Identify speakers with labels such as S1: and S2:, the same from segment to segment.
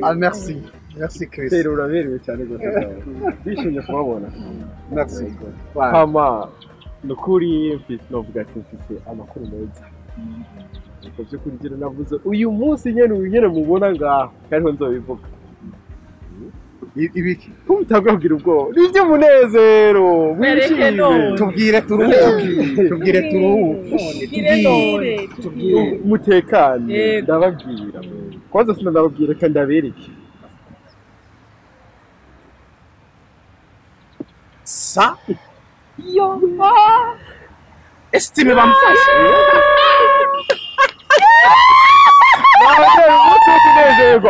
S1: Ah, merci. Merci Chris.
S2: Rero uraberewe cyane rwose. Ndishimye kubabona.
S1: Merci.
S2: Hama nukuri mfite novuga ati mfite amakuru meza. Ariko by'ukuri njye navuze uyu munsi nyene uyu nyene mubona ngaha kariho nzobivuga.
S1: Ibiki?
S2: Kumutagwa kugira ubwoba. Ni iby'umunezero. Mwishime.
S1: Tubwire turuhuke. Tubwire turuhuke.
S3: Tubwire.
S2: Tubwire mutekane. Ndababwira. Kwanza sina ndababwira kandi ndabereke.
S1: Sa
S3: yo
S1: estime bamfashe.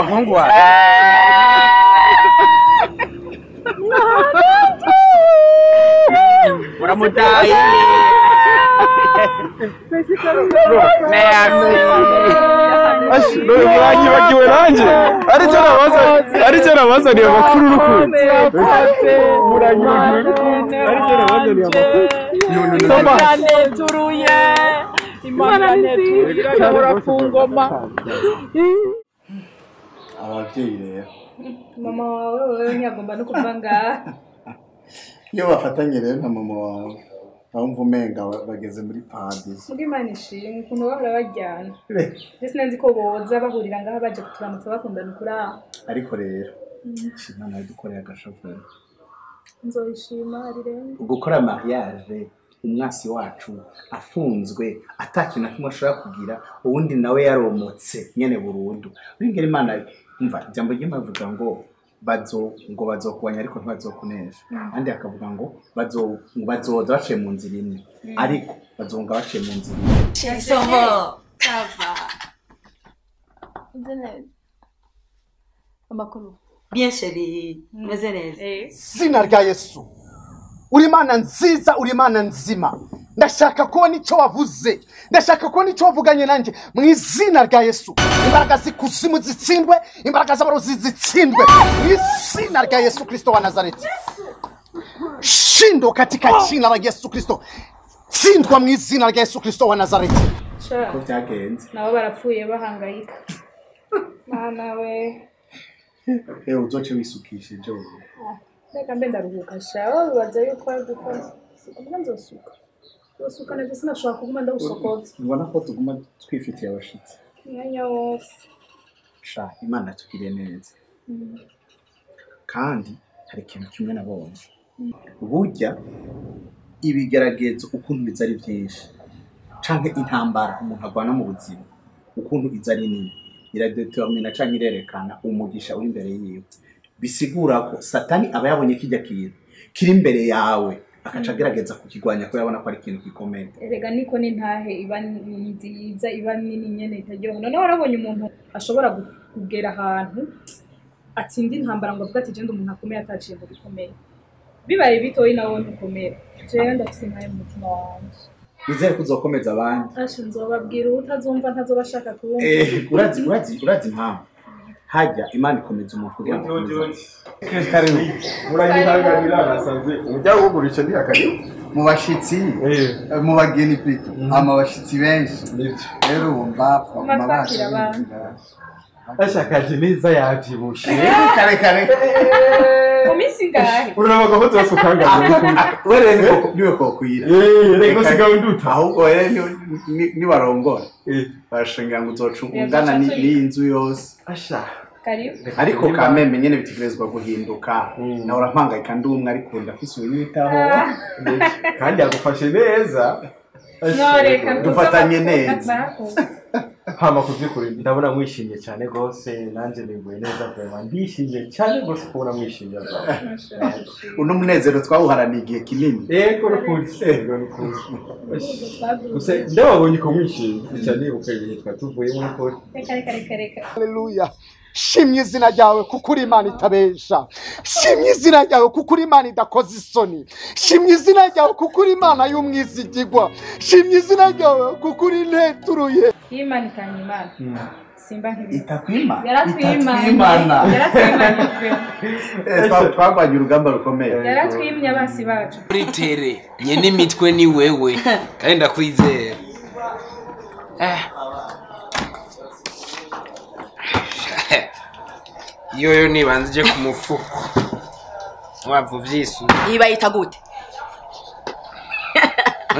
S1: Mungu wawe. Uramutaye.
S2: Merci. Mwanyibagiwe nanje. Aricyo nabazaniye amakuru n'ukuri. Muranyibagiwe aricyo nabazaniye amakuru.
S3: Imana Imana nziza irahora ku ngoma.
S1: Ababyeyi rero
S4: mama wawe wewe ntiyagomba no kuva ngaha.
S1: Iyo bafatanye rero na mama wawe bumva umenga bageze muri paradizo.
S4: Muga Imana ishimwe ukuntu bahora bajyana. Ndetse sinzi ko boza bahurira ngaha baje kuturamutsa bakundana ukuri aho.
S1: Ariko rero Imana yadukoreye agashavuro.
S4: Nzoyishima rirenze.
S1: Gukora mariage umwasi wacu afunzwe atakintu na kimwe ashobora kugira, uwundi nawe yaromotse nyene burundu. Uringera Imana umva ijambo ry'Imana rivuga ngo bazo ngo bazokuwanya ariko ntibazokunesha. Andi akavuga ngo bazoza baciye mu nzira imwe ariko bazonga baciye mu nzira imwe.
S4: Ça va. Amakuru.
S5: Bien chérie, meze neza.
S1: Zina rya Yesu. Uri Imana nziza, uri Imana nzima. Ndashaka kubona icyo wavuze. Ndashaka kubona icyo wavuganye nanjye mu izina rya Yesu. Imbaraga z'ikuzimu zitsindwe, imbaraga z'abarozi zitsindwe. Mu izina rya Yesu Kristo wa Nazareti. Shindo katika jina la Yesu Kristo. Tsindwa mu izina rya Yesu Kristo wa Nazareti. Ko byagenze.
S4: Nabo barapfuye bahangayika. Mana we.
S1: Uzoce wisukishe jo.
S4: Reka mbe ndaruhuka sha, bibaza yuko ari gukora. Ubwo nzosuka. Nzosuka nabyo sinashobora kuguma ndawusokotsa.
S1: Ubona ko tuguma twifitiye abashitsi.
S4: Umwanya wose.
S1: Sha, Imana tugiriye neza. Kandi hari ikintu kimwe nabonye. Burya ibigeragezo ukuntu biza ari byinshi canke intambara umuntu agwana mu buzima ukuntu iza ari nini iradetermina canke irerekana umugisha uri imbere yiwe. Bisigura ko Satani aba yabonye kijya kintu kiri imbere yawe akaca agerageza kukigwanya ko yabona ko ari ikintu gikomeye.
S4: Erega niko n'intahe iba nziza iba nini nyene itaryoha. Noneho warabonye umuntu ashobora kugera ahantu atsinda intambara ngo avuga ati je ndi umuntu akomeye ataciye mu bikomeye. Bibaye bitoyi nawe ntukomere. Jewe ndafise intahe mu mutima wanje.
S1: Nizere ko uzokomeza abandi.
S4: Asha nzobabwira utazumva ntazobashaka kumva.
S1: Urazi impamvu. Hajya Imana ikomeza umuntu kugira ngo
S2: muranyihanganira nasanze umuryango wo gurisha ndi akaribu
S1: mu bashitsi mu bageni plutôt ama bashitsi benshi rero wumva
S4: mabakira abantu
S2: ashakaje neza yavyibushe
S1: kare kare
S4: mu minsi ngahe
S2: urabona ko tuzasukangana
S1: wewe niwe kokwira
S2: rego sigawe nduta
S1: ahubwo wewe ni barongora barashingira ngo uzoca ungana n'iyi nzu yose
S2: asha
S1: ariko kameme nyene bitegerezwa guhinduka nawe urampangayika ndi umwe ariko ndafise unyitaho
S2: kandi yagufashe neza
S1: dufatanye neza
S2: hama kuvyukuri ndabona mwishimye cyane gose nanje niguye neza vraiment ndishimye cyane gose kubona mwishimye
S1: uno munezero twawuharaniye igihe kinini
S2: yego nukuri yego nukuri gusa ndababonye ko mwishimye cyane ibuka ibihe twatuvuyemo nukuri
S4: reka reka reka
S1: haleluya. Shimye izina ryawe kuko uri Imana itabesha. Shimye izina ryawe kuko uri Imana idakoze isoni. Shimye izina ryawe kuko uri Imana y'umwizigirwa. Shimye izina ryawe kuko uri nteturuye.
S4: Imana itanyimana. Simba nkibi.
S1: Itakwima.
S4: Yaratwimana. Yaratwimana.
S1: Twagwanye urugamba rukomeye.
S4: Yaratwimye abasi bacu.
S6: Uri tere nyene imitwe ni wewe kandi ndakwizera. Yoyo nibanze je ku mufuko. Wapfa vyisu.
S5: Iba yita gute?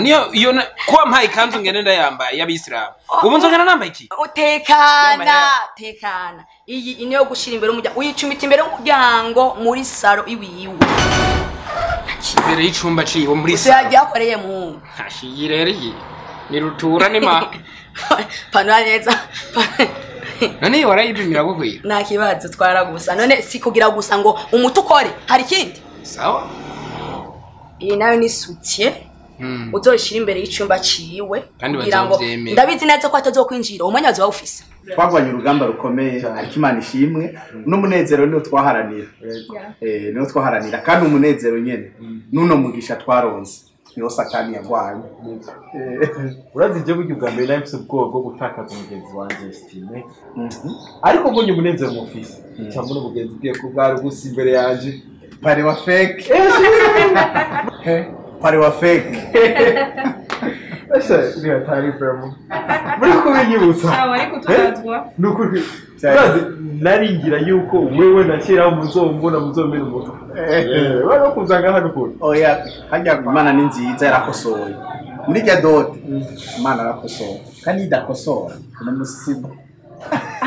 S6: Niyo iyo ko mpaye ikanzu ngene ndayambaye y'abisilamu. Ubu nzongera nambaye iki?
S5: Utekana, tekana. Iyi niyo gushira imbere umuryango. Uyicumita imbere y'umuryango muri saro iwiwe.
S6: Imbere y'icumba ciwe muri saro.
S5: Yagiye akoreye mu.
S6: Ashiyi rero iyi. Ni rutura ni ma.
S5: Panura neza.
S6: None warayipimira gukwiye?
S5: Nta kibazo twara gusa. None si kugira gusa ngo umutu ukore, hari ikindi?
S6: Sawa.
S5: Iyi nayo ni soutien. Uzoshira imbere y'icumba ciwe kugira ngo ndabizi neza ko atazokwinjira umwanya azoba ufise.
S1: Twagwanye urugamba rukomeye ariko Imana ishimwe n'umunezero niwo twaharanira. Niwo twaharanira kandi umunezero nyene nuno mugisha twaronse niwo Satani yagwanye.
S2: Urazi je buryo bwa mbere nari mfise ubwoba bwo gutakaza umugenzi wanje Estime. Ariko mbonye umunezero mufise cyangwa n'umugenzi bwiye ko bwari gusa imbere yanje.
S1: Pare wa fake. Pare wa fake.
S2: Ese ni hatari vraiment. Muri kubinyibutsa.
S4: Sawa ariko turazwa.
S2: Nukuri. Urazi naringira yuko wewe na kera muzombona muzomera umutwe. Bari kuzanga hano kuri.
S1: Oya, hajya Imana ni nziza yarakosoye. Muri rya dote Imana arakosoye. Kandi idakosora no musiba.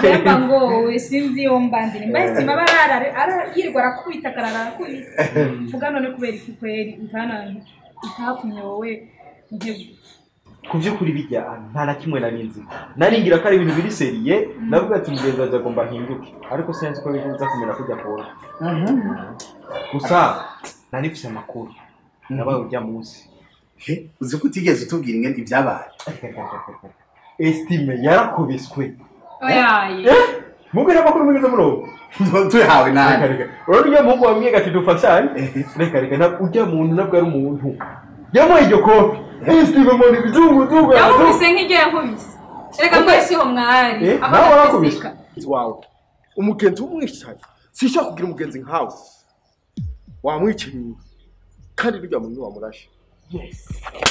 S4: Yamba ngo sinzi yo mbandire. Mbaye sima barara yirirwa arakubita karara arakubita. Vuga none kubera iki kweri utana utakumye wowe ntebe.
S2: Kuvyukuri bijya nta na kimwe narinzi. Naringira ko ari ibintu biri seriye, navuga ati mugenzi wanje agomba hinduke. Ariko sinzi ko bivuza kumera kujya kora. Gusa narifise amakuru. Nabaye urya munsi.
S1: He, uzi ko utigeze utubwira ingene ibyabaye.
S2: Estime yarakubiswe.
S4: Oyaye.
S2: Mubwira amakuru mugeze murongo.
S1: Tuyahawe nani?
S2: Urabona ujya muhungu wambwiye ati dufashanye? Reka reka ntabwo ujya muntu nabwo ari umuntu. Yamuha iryo kopi. Estime mbona ibizungu.
S4: Yakubise nk'iryo yakubise. Reka ngo siho mwari.
S2: Nawe warakubise.
S7: Wawe. Umugenzi w'umwicanyi. Sinshaka kugira umugenzi nkawe. Wamwicanyi. Kandi rujya muntu wamurashe.
S2: Yes.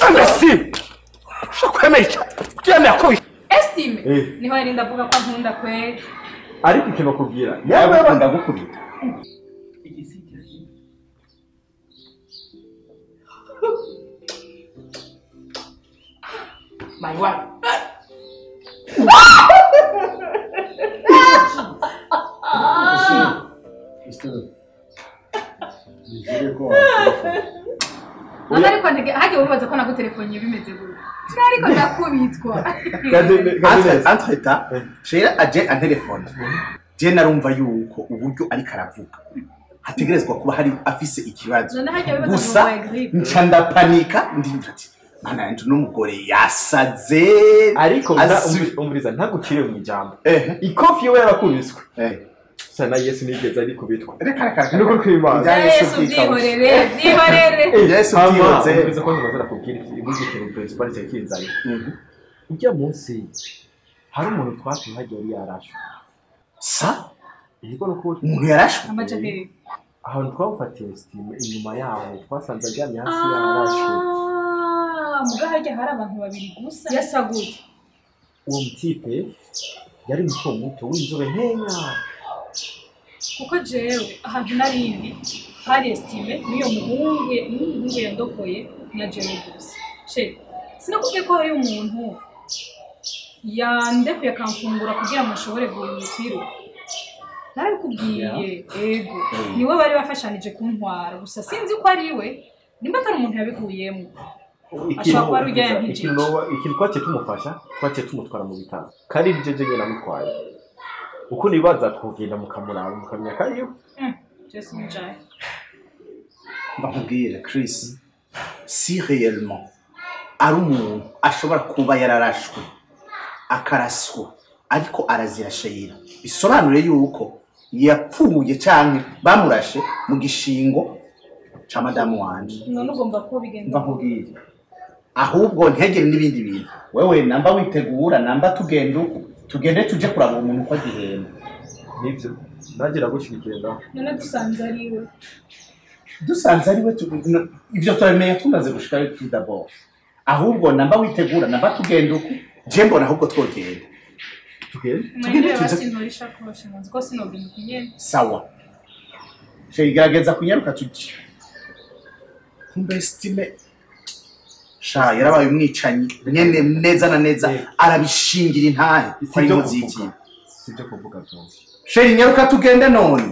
S7: Andasi. Shakwemeye. Byemeye ko
S4: Estime. Niho yari ndavuga ko nkunda kweri.
S2: Ariko ikintu kubwira.
S1: Yaba yakunda gukubita.
S5: My wife.
S4: None ariko hagiye ubibaza ko nagutelefoniye bimeze gutya. Ariko ndakubitwa.
S1: Entre temps, Sheila aje antelefone. Je narumva yuko uburyo ariko aravuga. Hategerezwa kuba hari afise ikibazo. Gusa nca ndapanika ndimva ati mana yanje n'umugore yasaze.
S2: Ariko umviriza ntagucire mu ijambo. Ikofi yewe yarakubiswe. Sana Yesu nigeze ari kubitwa.
S1: Reka reka.
S2: Nuko kwimana.
S4: Yesu byihorere, byihorere.
S1: Yesu byihorere.
S2: Umviriza ko ntibaza nakubwira iki principal cya kinzanye. Ujya munsi hari umuntu twatuye hagiye yari yarashwe.
S1: Sa?
S2: Yego nuko
S1: umuntu yarashwe.
S4: Amaje
S2: ahantu twamufatiye Estime inyuma yaho twasanze aryamye hasi yarashwe.
S4: Muga harya hari abantu babiri gusa. Yasaguye.
S2: Uwo mutipe yari muto muto w'inzobe nkenya.
S4: Kuko jewe ahantu narindi hari Estime niyo muhungu n'umuhungu yandokoye na jewe gusa. She sinakubwiye ko hari umuntu yandekuye akamfungura kugira ngo nshobore kwiruka. Narabikubwiye ego niwe bari bafashanije kuntwara gusa sinzi ko ari we nimba atari umuntu yabikuyemo. Ashobora kuba ari ujya yankijije.
S2: Ikintu twaciye tumufasha twaciye tumutwara mu bitaro kandi ibyo jewe namutwaye. Uko nibaza twogenda mukamuraba mukamenya kariyo.
S4: Just enjoy.
S1: Ndakubwira Chris, si réellement ari umuntu ashobora kuba yararashwe akaraswa ariko arazira Sheila bisobanure yuko yapfuye canke bamurashe mu gishingo ca madamu wanje.
S4: None ugomba ko bigenda.
S1: Ndakubwira ahubwo ntegere n'ibindi bintu. Wewe namba witegura namba tugenda uko tugende tuje kuraba umuntu uko agihema.
S2: Nivyo nagira gushigikira.
S4: None dusanze ari we.
S1: Dusanze ari we ivyo turabimenya tumaze gushika tout d'abord. Ahubwo namba witegura namba tugenda uko Je mbona ahubwo twogenda. Tugende tuze
S4: ntorisha koshe nzi ko sinogenda kunyene.
S1: Sawa. Chéri gerageza kunyaruka tujye. Kumbe Estime sha yarabaye umwicanyi nyene neza na neza arabishingira intahe ko ari muziki.
S2: Sibyo kuvuga byose.
S1: Chéri nyaruka tugende none.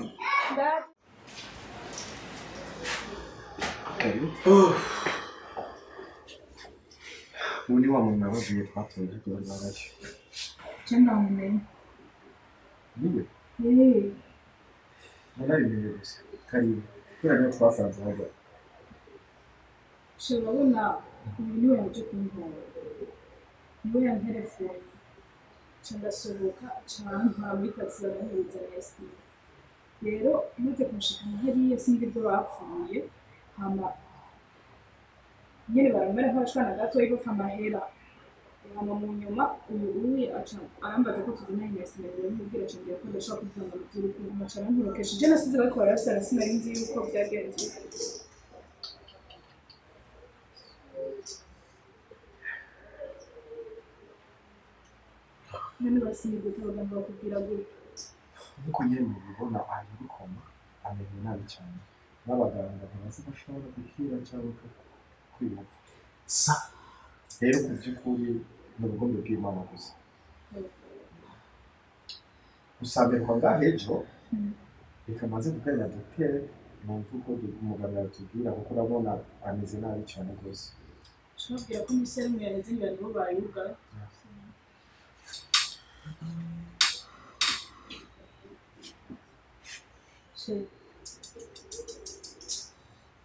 S2: Ubu wa muntu nababwiye twatoye ibyo barayo.
S4: Je ndamumenye.
S2: Niwe? Narabimenye gusa. Karibu. Kubera niyo twasanze hano.
S4: Chéri urabona uyu niwe yaje kuntora. Niwe yanterefone. Nca ndasohoka nca muri taxi baranyuriza na Estime. Rero maze kumushikana hariya sinzi ibyo bapfuye. Hama nyene baramera nk'abashwana gatoyi bapfa amahera. Hama mu nyuma uyu uye aca arambaza ko tuzina Estime ndamubwira aca ambwira ko adashobora kuvanga mu by'urukundo aca arantorokesha. Je nasize bariko barasara sinari nzi yuko byagenze. None basinigute abaganga bakubwira gutya?
S2: Nkuko nyene mubibona ari muri koma amerewe nabi cyane. N'abaganga ntibazi ko ashobora gukira cyangwa kwiyumva.
S1: Sa
S2: rero ku by'ukuri ni ubugombe bw'Imana gusa. Gusa mberwa ngaho ejo reka maze kuvugana na dogiteri numve uko umuganga yatubwira kuko urabona ameze nabi cyane rwose.
S4: Ushobora ko imiserumu yaheze ngira nibo bayugaye.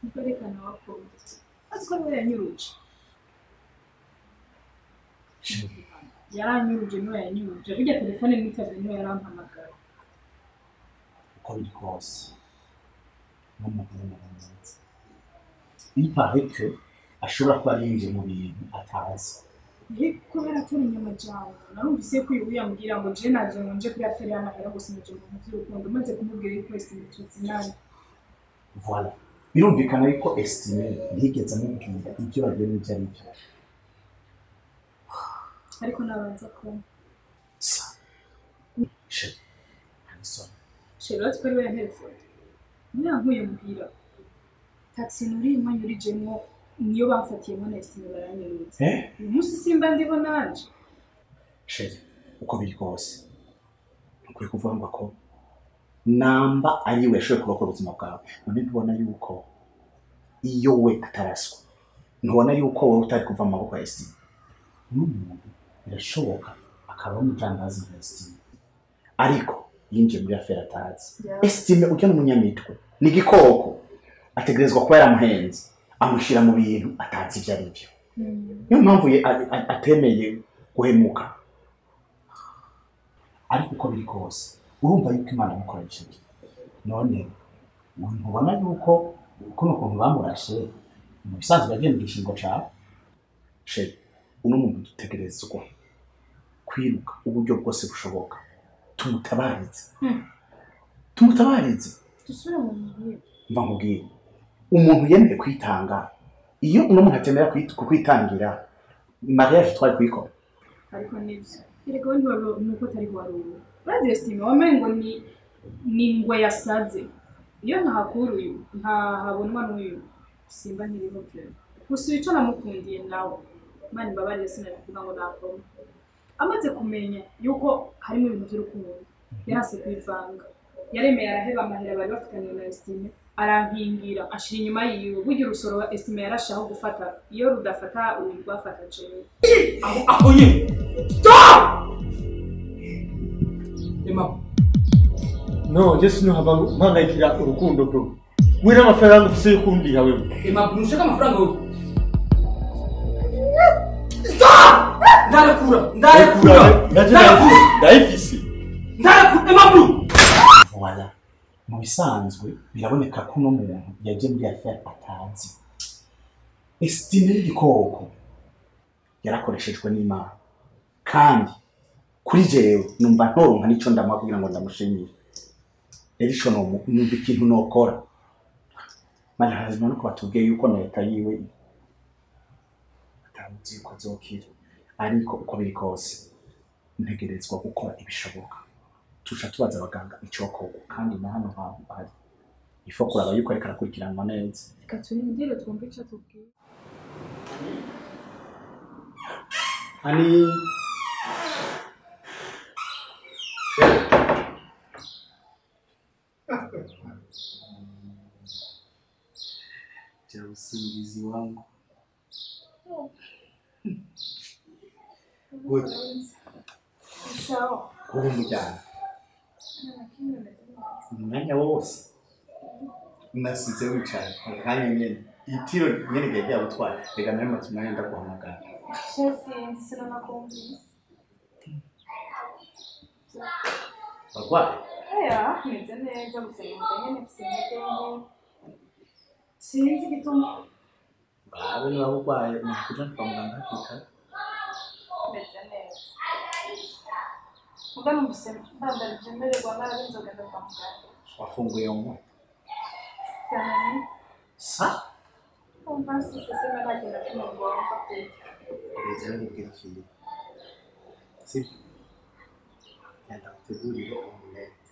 S4: Niko wakoma. Azi ko ariwe yanyuruje. Yaranyuruje niwe yanyuruje. Burya telefone nitavye niwe yarampamagara.
S1: Uko biri kose n'umuntu w'umuntu. Il paraît que ashobora kuba yinjiye mu bintu atazi.
S4: Ariko yaratoranye amajambo. Narumvise ko uyu yambwira ngo je naje ngo nje kuri affaire y'amahera gusa nje mu by'urukundo maze kumubwira yuko Estime tuzinanye.
S1: Voilà. Birumvikana yuko Estime ntiyigeze amubwira ibyo bagiye n'ibyo ari byo.
S4: Ariko nabanza ko
S1: sa. Chéri, Alison.
S4: Chéri, urazi ko ariwe yanterefone. Niyo yankuye muhira. Taxi nuri imanyurijemwo niyo bafatiyemo na Estime baranyurutse. Uyu munsi simba ndiho nanje.
S1: Chéri, uko biri kose ntukwiye kuvuga ngo ko namba ariwe yashoboye kurokora ubuzima bwawe. None ntubona yuko iyo we ataraswa, ntubona yuko wowe utari kuva mu maboko ya Estime. N'umuntu birashoboka akaba umujandazi nka Estime, ariko yinjiye muri affaire atazi. Estime ujya n'umunyamitwe ni igikoko, ategerezwa kuba yaramuhenze amushyira mu bintu atazi ibyo ari byo. Niyo mpamvu atemeye guhemuka. Ariko uko biri kose urumva yuko Imana yamukoresheje. None ntubona yuko kuno kuntu bamurashe mu bisanzwe yagiye mu gishingo cawe? Chéri, uno muntu dutegerezwa kwiruka uburyo bwose bushoboka tumutabarize. Tumutabarize.
S4: Dusubire mu mubiri.
S1: Mva nkubwire, umuntu yemeye kwitanga, iyo uno muntu atemera kukwitangira mariage twari kuyikora.
S4: Ariko nibyo. Erega we nuko atari waruwe. Urazi Estime wamengo ni ingwe yasaze. Iyo ntahakura uyu ntahabonwa n'uyu simba nkiriho vyo. Gusa ico namukundiye nawe Imana imbabarire sinabikuvuga ngo nakoma. Amaze kumenya yuko harimo ibintu by'urukundo yarase kwivanga. Yaremeye araheba amahera bari bafitanye na Estime arankingira ashira inyuma yiwe. Burya urusoro Estime yarashaho gufata iyo rudafata uyu rwafata jewe.
S6: Aho nyine. Stop! Emma.
S8: No, je sinohava mpangayikira urukundo bro. We n'amafaranga ufise yo kundiha wewe.
S6: Emma, ntushaka amafaranga wewe. Stop! Ndarekura, ndarekura.
S8: Ndayifise.
S6: Ndarekura, Emma bro.
S1: Voilà. Mu bisanzwe biraboneka ko uno muntu yagiye muri affaire atazi. Estime y'igikoko yarakoreshejwe n'Imana. Kandi kuri jewe numva ntoronka nico ndamuha kugira ngo ndamushimire. Rero ico numva ikintu nokora. Malheureusement nuko batubwiye yuko na leta yiwe atamuzi yuko azokira. Ariko uko biri kose ntegerezwa gukora ibishoboka. Tuca tubaza abaganga icokorwa kandi na hano hantu ari. Ifo kuraba yuko ariko arakurikiranwa neza.
S4: Reka turindire twumve ico atubwira.
S1: Ani cha usingizi wangu. Good.
S4: Sawa.
S1: Kuba umujyana umwanya wose nasize wicaye akanya nyene itiro nyene ryari ryagutwaye reka nawe maze umwanya ndaguhamagara.
S4: Sinzi sinanakumvise.
S1: Warwaye?
S4: Oya, meze neza gusa numva nyene mfise intege nke. Sinzi igituma.
S1: Urabe niba urwaye nakuja kwa muganga hakiri kare.
S4: Meze neza. Muga numvise mbandanije mererwa nabi nzogenda kwa muganga.
S1: Wafunguye unywa?
S4: Cyane.
S1: Sa?
S4: Umva siseseme nta kintu na kimwe ngomba kurya.
S1: Reza nkubwire ikintu. Sibyo? Genda utegurire omelette.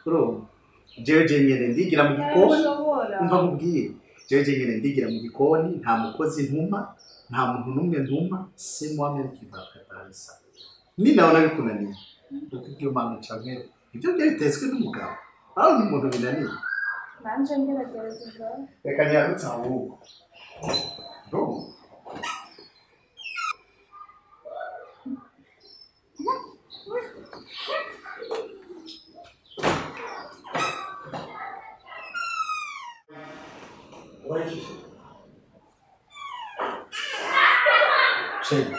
S1: Urumva? Jewe nyene ndigira mu gikoni. Umva nkubwire. Jewe nyene ndigira mu gikoni, nta mukozi ntuma, nta muntu n'umwe ntuma, c'est moi-même qui va préparer ça. Ni nawe bikunaniye. Kuko ibyo mama canke ibyo byari bitetswe n'umugabo. Aho ni umuntu binaniye.
S4: Nanje ngerageza.
S1: Reka nyarutse ahubwo. Urumva? Shame.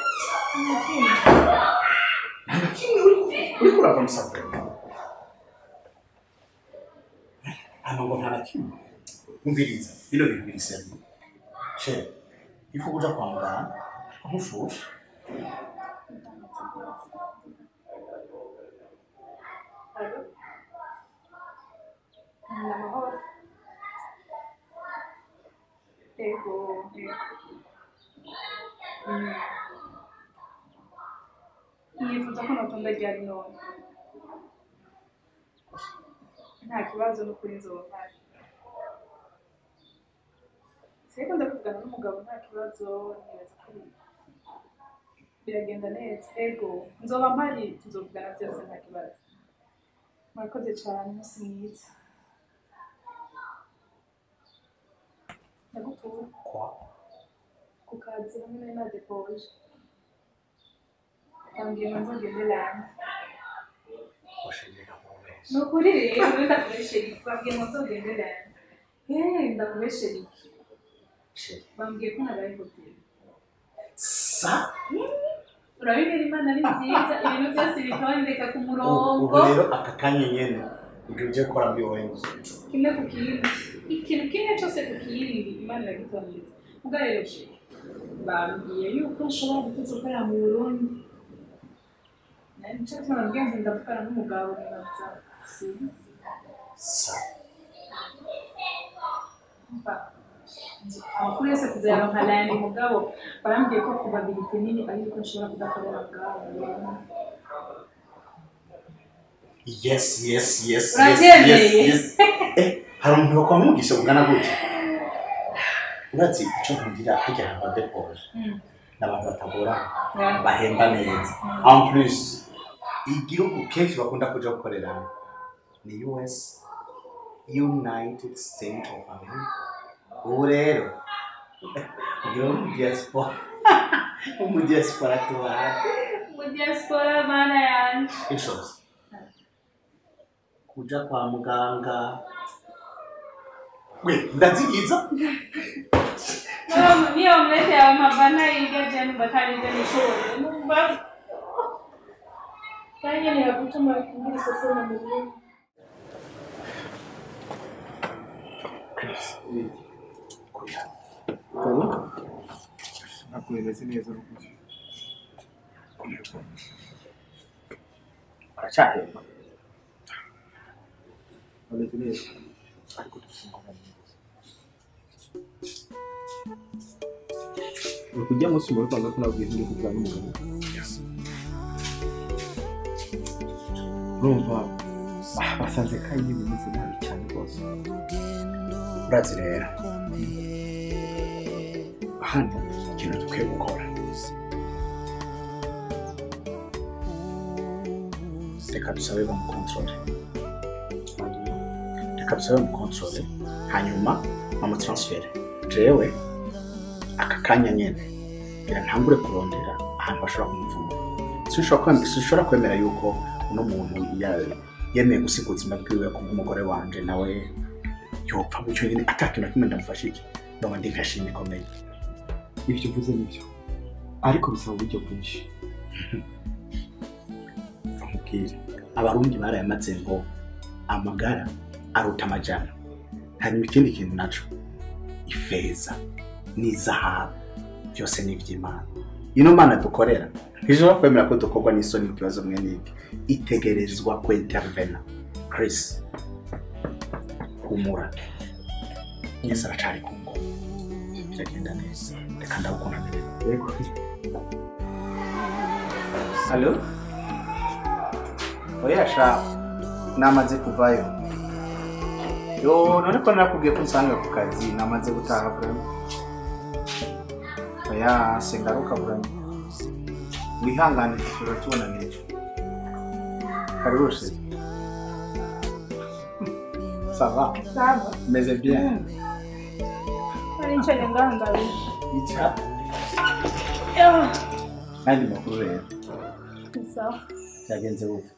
S1: Nta kimwe uriko urava musabwe. Hano ngo nta na kimwe. Umviriza, bino bintu biri sérieux. Shame. Ifu kuja kwa muganga, ntushushe.
S4: Allô? Ni amahoro. Ego, ego. Nifuza ko notonda ryari none. Nta kibazo n'ukuri nzoba mpari. Siko ndakuvugana n'umugabo nta kibazo nibaza ko biragenda neza. Ego, nzoba mpari tuzovugana byose nta kibazo. Murakoze cyane, umunsi mwiza. Ndagutura.
S1: Kwa?
S4: Ku kazi hamwe na depoje. Bambwiye ngo nzogende lange.
S1: Ushenjeka kumubesha.
S4: Ni ukuri rero ndakubeshera iki? Bambwiye ngo nzogende lange. Ndakubeshera iki? Bambwiye ko nabaye hoteli.
S1: Sa?
S4: Urabibera Imana ari nziza, ibintu byose bitondeka ku murongo.
S1: Ubu rero aka kanya nyene ugiye uje gukora muri ONG.
S4: Kimwe ku kindi. Ikintu kimwe cyose ku kindi Imana iragitondetse. Ubwo rero bambwiye yuko nshobora gutuza ukorera mu Burundi. Nico gituma nabwiye ngo ndavugana n'umugabo nibaza sinzi.
S1: Sa?
S4: Amakuru yose tuzayaronka landi mugabo barambwiye ko probabilité nini ari yuko nshobora kudakorera ngaho.
S1: Yes, yes, yes, yes,
S4: Urabyemeye?
S1: yes, yes. Hari umuntu wakwamwigisha kungana gutya? Urazi ico nkundira harya hantu hadepoje. N'abantu batagorana, bahemba neza. En plus, igihugu kenshi bakunda kuja gukoreramo ni US, United States of America. Ubu rero ugira mu diaspora, mu diaspora tubana.
S4: Mu diaspora mana yanje.
S1: Inshozi. Kuja kwa muganga. We, ndazigiza.
S4: Niyo omelette yawe mpava ntayirya je numva atarivyo nishoboye. Numva kandi nyene yagutuma ngira iseseme mu rurimi.
S1: Chris, kuya.
S9: Ntabwo bimeze neza n'ukuri.
S1: Aracyahemba.
S9: Bameze neza ariko dufite ingorane. Uri kujya munsi muri kwanga ko nabwiye ngiye kuvugana n'umugabo. Urumva basanze kayi bimeze nabi cyane rwose.
S1: Urazi rero hano ikintu dukwiye gukora, reka dusabe bamukontorore, reka dusabe bamukontorore hanyuma bamutransfere. Jewe aka kanya nyene ngira ntangure kurondera ahantu bashobora kumuvura. Sinshobora kwemera yuko uno muntu yemeye gusiga ubuzima bwiwe kubw'umugore wanje nawe yopfa gutyo nyine atakintu na kimwe ndamufashije, ndumva ndi nkashima ikomeye.
S9: Ibyo uvuze nibyo, ariko bisaba uburyo bwinshi.
S1: Nkubwire, abarundi barayamaze ngo amagara aruta amajana. Hanyuma ikindi kintu naco, ifeza n'izahabu byose ni iby'Imana. Ino Mana dukorera ntishobora kwemera ko dukorwa n'isoni mu kibazo mwe n'iki, itegerezwa ko intervena. Chris, humura, Yesu aracari ku ngoma, biragenda neza. Reka ndagukunda mbere.
S9: Yego.
S1: Allo? Oya sha, namaze kuvayo. Yo, none ko narakubwiye ko nsanga ku kazi, namaze gutaha vraiment. Oya, singaruka vraiment. Wihangane dushobora tubona neza. Karushe. Ça va?
S4: Ça va.
S1: Mais bien.
S4: Nari nicaye ngaha ndabizi.
S1: Ica. Nandi makuru rero.
S4: Sawa.
S1: Byagenze gute?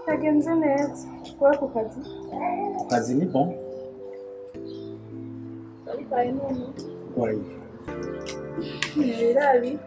S4: Byagenze neza. Kuba ku kazi.
S1: Ku kazi ni bon.
S4: Babitaye none.
S1: Wayi.
S4: Nirabi.